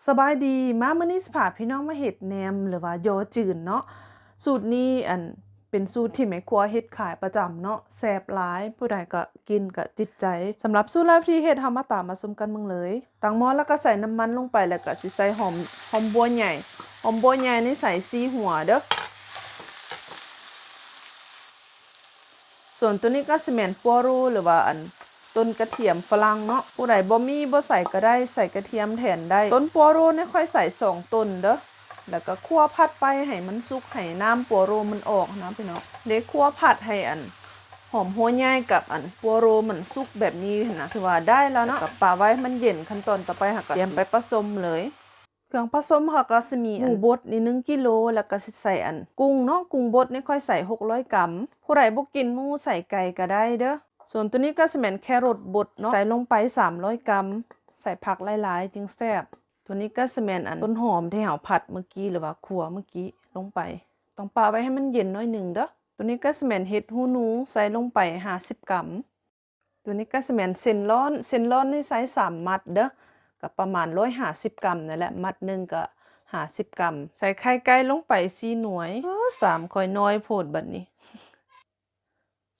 ສະບາຍດີ, ມາມື້ນີ້ຊິພາພີ່ນ້ອງມາເຮັດແໜມ ຫຼືວ່າຍໍຈືນເນາະ. ສູດນີ້ ອັນ ເປັນສູດທີ່ແມ່ຄົວເຮັດຂາຍປະຈຳເນາະ, ແຊບຫຼາຍ, ຜູ້ໃດກໍກິນກໍຕິດໃຈ. ສຳລັບສູດແລກທີ່ເຮັດ, ເຮົາມາຕາມມາຊົມກັນເບິ່ງເລີຍ. ຕັ້ງໝໍ້ແລ້ວກໍໃສ່ນ້ຳມັນລົງໄປ, ແລ້ວກໍຊິໃສ່ຫອມ, ຫອມບົວໃຫຍ່. ຫອມບົວໃຫຍ່ນີ້ໃສ່ສີ່ຫົວເດີ້. ສ່ວນໂຕນີ້ກໍຊິແມ່ນປົວໂຣ ຫຼືວ່າອັນ ຕົ້ນກະທຽມຝຣັ່ງເນາະ, ຜູ້ໃດບໍ່ມີ ບໍ່ໃສ່ກໍໄດ້, ໃສ່ກະທຽມແທນໄດ້. ຕົ້ນປົວໂຣນີ້ຂ້ອຍໃສ່ສອງຕົ້ນເດີ້, ແລ້ວກໍຂົ້ວຜັດໄປໃຫ້ມັນສຸກ, ໃຫ້ນ້ຳປົວໂຣມັນອອກນະພີ່ນ້ອງ. ເດ້ ຂົ້ວຜັດໃຫ້ອັນ ຫອມຫົວໃຫຍ່ກັບອັນປົວໂຣມັນສຸກແບບນີ້ຫັ້ນນະ, ຖືວ່າໄດ້ແລ້ວເນາະ. ແລ້ວກໍປະໄວ້ໃຫ້ມັນເຢັນ, ຂັ້ນຕອນຕໍ່ໄປເຮົາກໍຕຽມໄປປະສົມເລີຍ. ເຄື່ອງປະສົມເຮົາກໍຊິມີອັນ ໝູບົດນີ້ໜຶ່ງກິໂລ, ແລ້ວກໍຊິໃສ່ອັນ ກຸ້ງເນາະ, ກຸ້ງບົດນີ້ຂ້ອຍໃສ່ຫົກຮ້ອຍກຣາມ. ຜູ້ໃດບໍ່ກິນໝູ ໃສ່ໄກ່ກໍໄດ້ເດີ້. ສ່ວນໂຕນີ້ກໍຊິແມ່ນແຄຣອດບົດເນາະ, ໃສ່ລົງໄປສາມຮ້ອຍກຣາມ. ໃສ່ຜັກຫຼາຍໆຈຶ່ງແຊບ. ໂຕນີ້ກໍຊິແມ່ນອັນ ຕົ້ນຫອມທີ່ເຮົາຜັດມື້ກີ້ ຫຼືວ່າຂົ້ວມື້ກີ້ລົງໄປ. ຕ້ອງປະໄວ້ໃຫ້ມັນເຢັນໜ້ອຍໜຶ່ງເດີ້. ໂຕນີ້ກໍຊິແມ່ນເຫັດຫູໜູ, ໃສ່ລົງໄປຫ້າສິບກຣາມ. ໂຕນີ້ກໍຊິແມ່ນເສັ້ນລ້ອນ, ເສັ້ນລ້ອນນີ້ໃສ່ສາມມັດເດີ້, ກໍປະມານຮ້ອຍຫ້າສິບກຣາມນັ້ນແຫຼະ, ມັດໜຶ່ງກໍຫ້າສິບກຣາມ. ໃສ່ໄຂ່ໄກ່ລົງໄປສີ່ໜ່ວຍ. ເອີ ຊາມຂ້ອຍນ້ອຍໂພດບັດນີ້.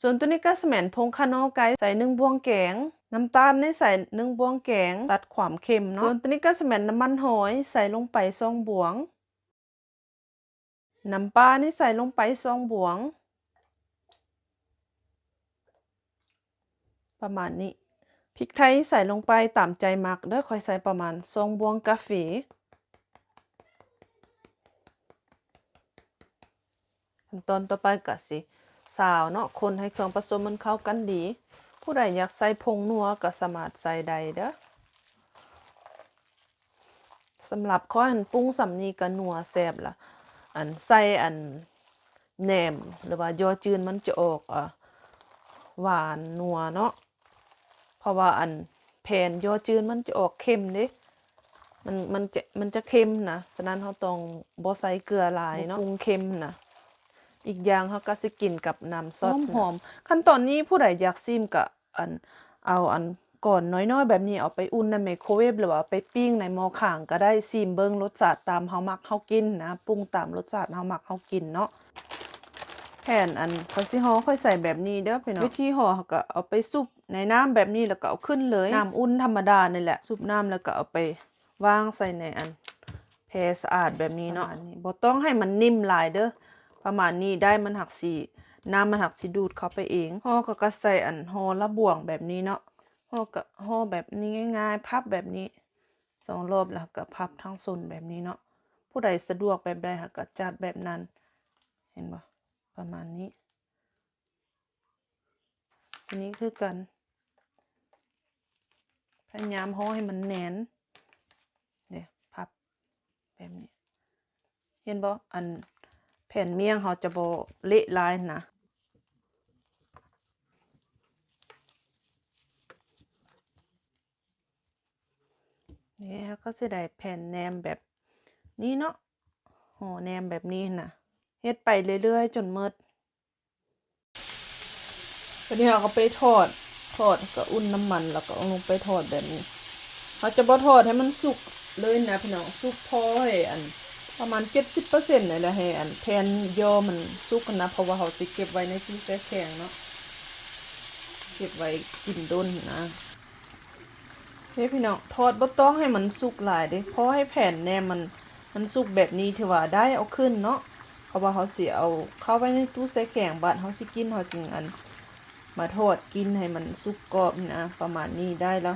ສ່ວນໂຕນີ້ກໍຊິແມ່ນຜົງຂະໜໍໄກ່, ໃສ່ໜຶ່ງບ່ວງແກງ. ນ້ຳຕານນີ້ໃສ່ໜຶ່ງບ່ວງແກງ, ຕັດຄວາມເຄັມເນາະ. ສ່ວນໂຕນີ້ກໍຊິແມ່ນນ້ຳມັນຫອຍ, ໃສ່ລົງໄປສອງບ່ວງ. ນ້ຳປານີ້ໃສ່ລົງໄປສອງບ່ວງ ປະມານນີ້. ພິກໄທໃສ່ລົງໄປຕາມໃຈມັກເດີ້, ຂ້ອຍໃສ່ປະມານສອງບ່ວງກາເຟ. ຂັ້ນຕອນຕໍ່ໄປກະຊິຊາວເນາະ, ຄົນໃຫ້ເຄື່ອງປະສົມມັນເຂົ້າກັນດີ. ຜູ້ໃດຢາກໃສ່ຜົງນົວກະສາມາດໃສ່ໄດ້ເດີ້. ສຳລັບຂ້ອຍຫັ້ນ ປຸງສ່ຳນີ້ກໍນົວແຊບລະ. ອັນ ໃສ່ອັນ ແໜມ ຫຼືວ່າຍໍຈືນ ມັນຈະອອກ ອາ ຫວານນົວເນາະ, ເພາະວ່າອັນ ແຜ່ນຍໍຈືນ ມັນຈະອອກເຄັມເດ້, ມັນ ມັນຈະ ມັນຈະເຄັມນະ. ສະນັ້ນເຮົາຕ້ອງບໍ່ໃສ່ເກືອຫຼາຍເນາະ, ບໍ່ປຸງເຄັມນະ. ອີກຢ່າງເຮົາກໍຊິກິນກັບນ້ຳຊອດ. ຫອມໆ. ຂັ້ນຕອນນີ້ຜູ້ໃດຢາກຊີມກໍ ອັນ ເອົາອັນກ້ອນນ້ອຍໆແບບນີ້ ເອົາໄປອຸ່ນໃນໄມໂຄເວບ ຫຼືວ່າເອົາໄປປີ້ງໃນໝໍ້ຄາງກໍໄດ້, ຊີມເບິ່ງລົດຊາດຕາມເຮົາມັກເຮົາກິນນະ, ປຸງຕາມລົດຊາດເຮົາມັກເຮົາກິນເນາະ. ແຜ່ນອັນຂ້ອຍຊິຫໍ່ ຂ້ອຍໃສ່ແບບນີ້ເດີ້ພີ່ນ້ອງ. ວິທີຫໍ່ ເຮົາກໍເອົາໄປຊຸບໃນນ້ຳແບບນີ້ ແລ້ວກໍເອົາຂຶ້ນເລີຍ, ນ້ຳອຸ່ນທຳມະດານີ້ແຫຼະ, ຊຸບນ້ຳແລ້ວກໍເອົາໄປ ວາງໃສ່ໃນອັນແພສະອາດແບບນີ້ເນາະ. ປະມານນີ້ ບໍ່ຕ້ອງໃຫ້ມັນໜິ່ມຫຼາຍເດີ້, ປະມານນີ້ໄດ້ ມັນຫາກຊິ ນ້ຳມັນຫາກຊິດູດເຂົ້າໄປເອງ. ຫໍ່ກໍ ກໍໃສ່ອັນຫໍ່ລະບ່ວງແບບນີ້ເນາະ, ຫໍ່ກໍຫໍ່ແບບນີ້ງ່າຍໆ ພັບແບບນີ້ສອງລອບ ແລ້ວກໍພັບທາງຊົນແບບນີ້ເນາະ. ຜູ້ໃດສະດວກແບບໃດ ເຮົາກໍຈັດແບບນັ້ນ, ເຫັນບໍ່? ປະມານນີ້. ອັນນີ້ຄືກັນ ພະຍາຍາມຫໍ່ໃຫ້ມັນແໜ້ນ ເດ້ ພັບແບບນີ້ ເຫັນບໍ່? ອັນແຜ່ນມ້ຽງເຮົາຈະບໍ່ເລະຫຼາຍນະ. ນີ້ເຮົາກໍຊິໄດ້ແຜ່ນແໜມແບບນີ້ເນາະ, ຫໍ່ແໜມແບບນີ້ນະ, ເຮັດໄປເລື້ອຍໆຈົນໝົດ. ບາດນີ້ເຮົາກໍໄປທອດ, ທອດ ກໍອຸ່ນນ້ຳມັນ ແລ້ວກໍເອົາລົງໄປທອດແບບນີ້. ເຮົາຈະບໍ່ທອດໃຫ້ມັນສຸກເລີຍນະພີ່ນ້ອງ, ສຸກພໍໃຫ້ອັນ ປະມານເຈັດສິບເປີເຊັນນີ້ແຫຼະ, ໃຫ້ອັນແຜ່ນຍໍມັນສຸກນະ, ເພາະວ່າເຮົາຊິເກັບໄວ້ໃນຕູ້ແຊ່ແຂງເນາະ, ເກັບໄວ້ກິນດົນນະ. ເດ້ພີ່ນ້ອງ, ທອດບໍ່ຕ້ອງໃຫ້ມັນສຸກຫຼາຍເດ້, ພໍໃຫ້ແຜ່ນແໜມມັນ ມັນສຸກແບບນີ້ຖືວ່າໄດ້ ເອົາຂຶ້ນເນາະ, ເພາະວ່າເຮົາຊິເອົາເຂົ້າໄວ້ໃນຕູ້ແຊ່ແຂງ, ບາດເຮົາຊິກິນ ເຮົາຈຶ່ງອັນ ມາທອດກິນໃຫ້ມັນສຸກກອບນະ, ປະມານນີ້ໄດ້ລະ.